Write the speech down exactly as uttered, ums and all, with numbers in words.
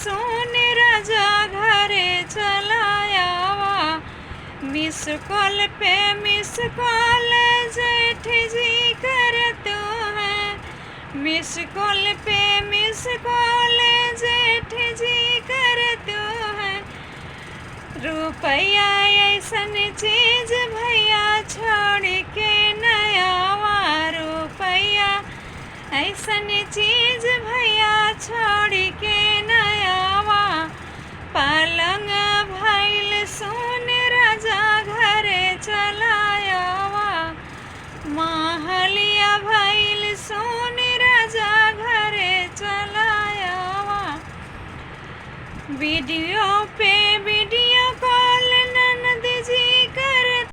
सुन राजा घरे चला आवा। Miss call पे miss call जेठ जी करत हैं। Miss call पे miss call जेठ जी करत हैं। रुपया ऐसन चीज भैया छोड़ के न आवा। रुपया ऐसन चीज भैया छोड़ के न आवा। पलंग भइल सुन राजा घरे चला आवा। महलिया भइल सुन राजा घरे चला आवा। Video पे